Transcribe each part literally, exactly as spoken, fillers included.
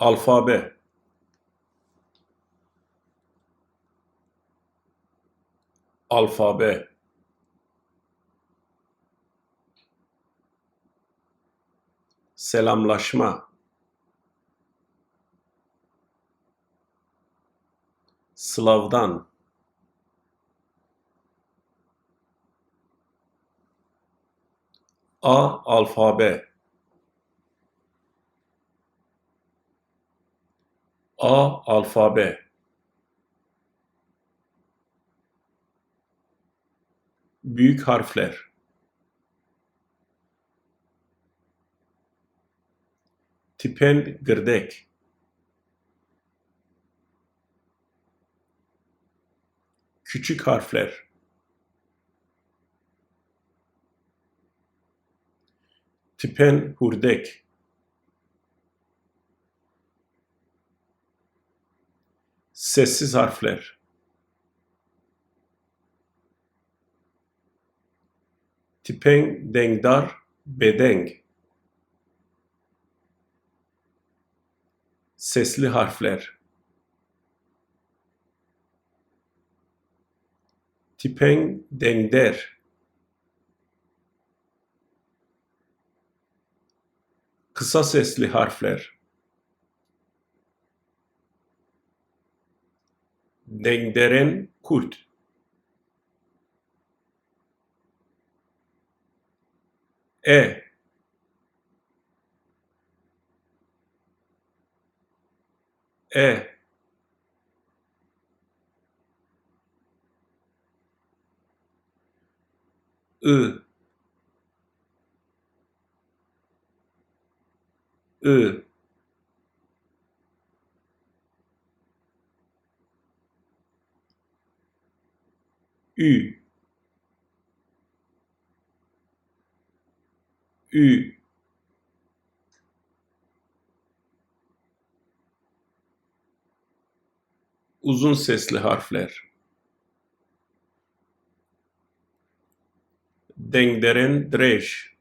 Alfabe. Alfabe. Selamlaşma. Slavdan. A alfabe. A alfabe. Büyük harfler. Tipên girdek. Küçük harfler. Tipên hurdek. Sessiz harfler. Tipên dengdar, bêdeng. Sesli harfler. Tipên dengder. Kısa sesli harfler. Dengderên kurt. E. E. I. I. Ü. Ü. Uzun sesli harfler. Dengderên dirêj.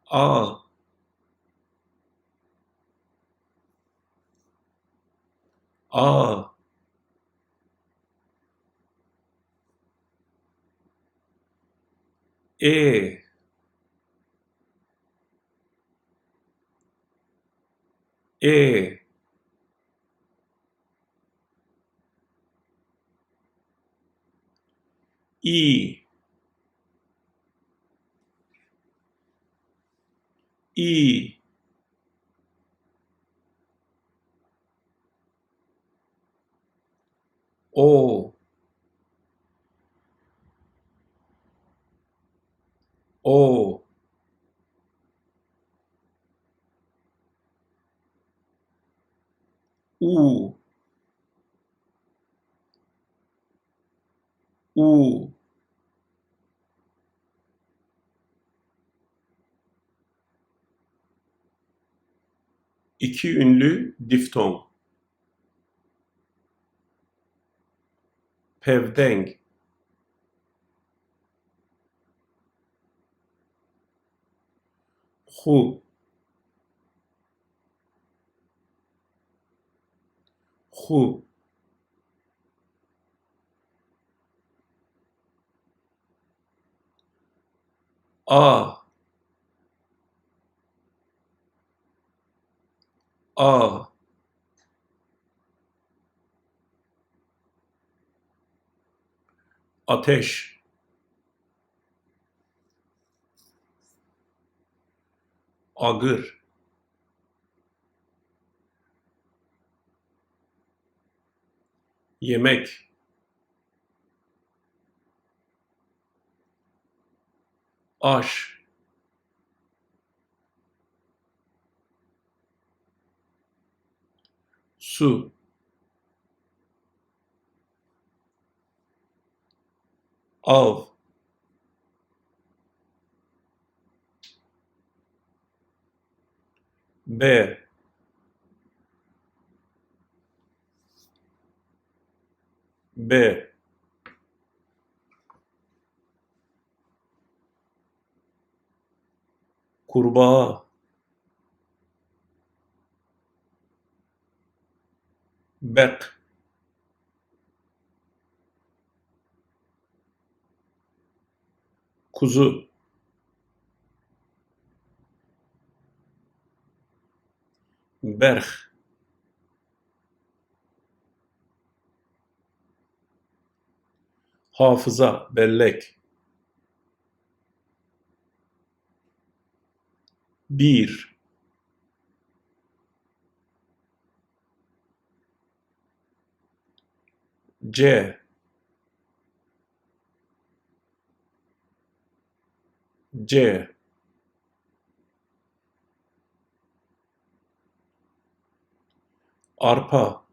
A. A. Ê. Ê. Î. Î. O. O. U. U. İki ünlü diftong. Pevdeng. Xu. Xu. A. A. Ateş. Agir. Yemek. Aş. Su. Av. Be. Be. Kurbağa. Beq. Kuzu. Berx. Hafıza, bellek. Bir. C. C. Arpa.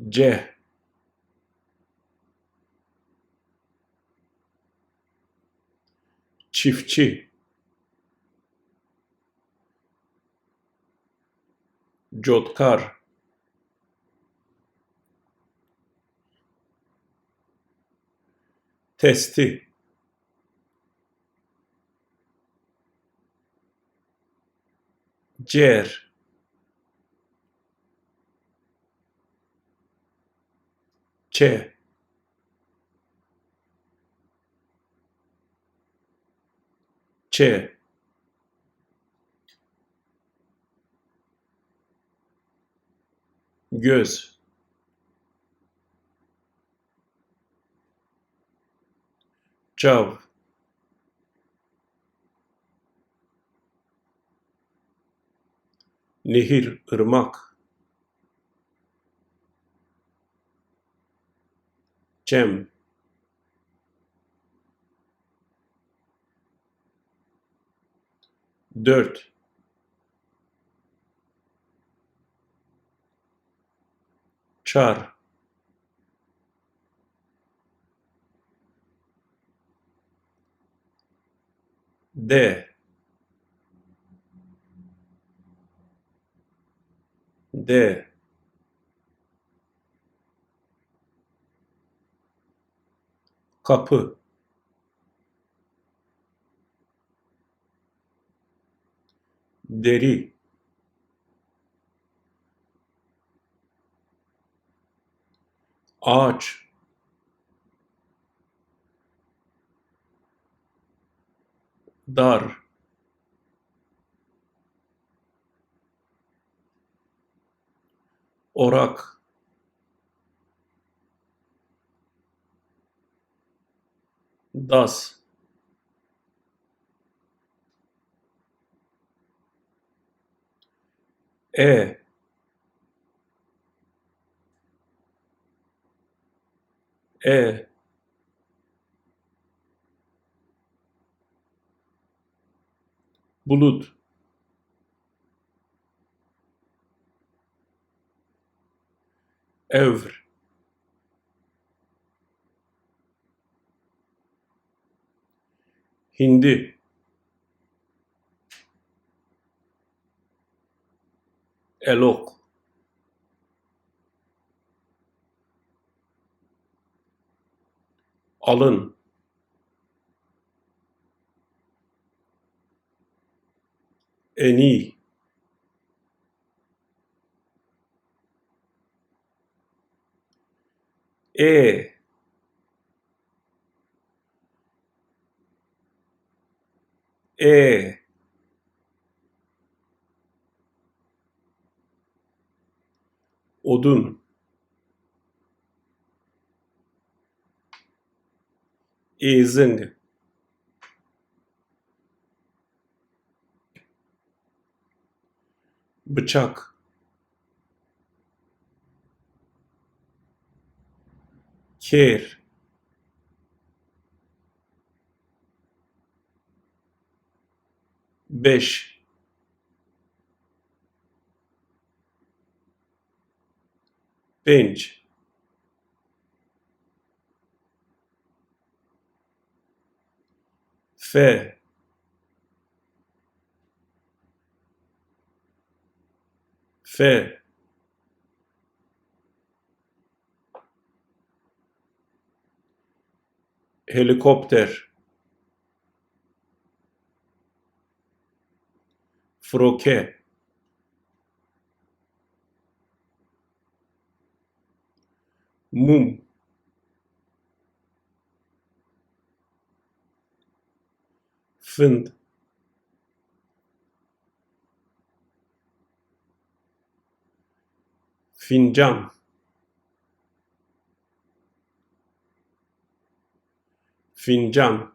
C. Çiftçi. Cotkar. Testi. Cer. Çe. Çe. Göz. Çav. Nehir, ırmak. Çem. Dört. Çar. De. De. Kapı. Deri. Ağaç. Dar. Orak. Das. E. E. Bulut. Ewr. Hindi. Elok. Alın. Enî. Ê. Ê. Odun. Êzing. Bıçak. Kêr. Beş. Pênc. Fe. Fe. Helikopter. Firoke. Mûm. Find. Fîncan. Fîncan.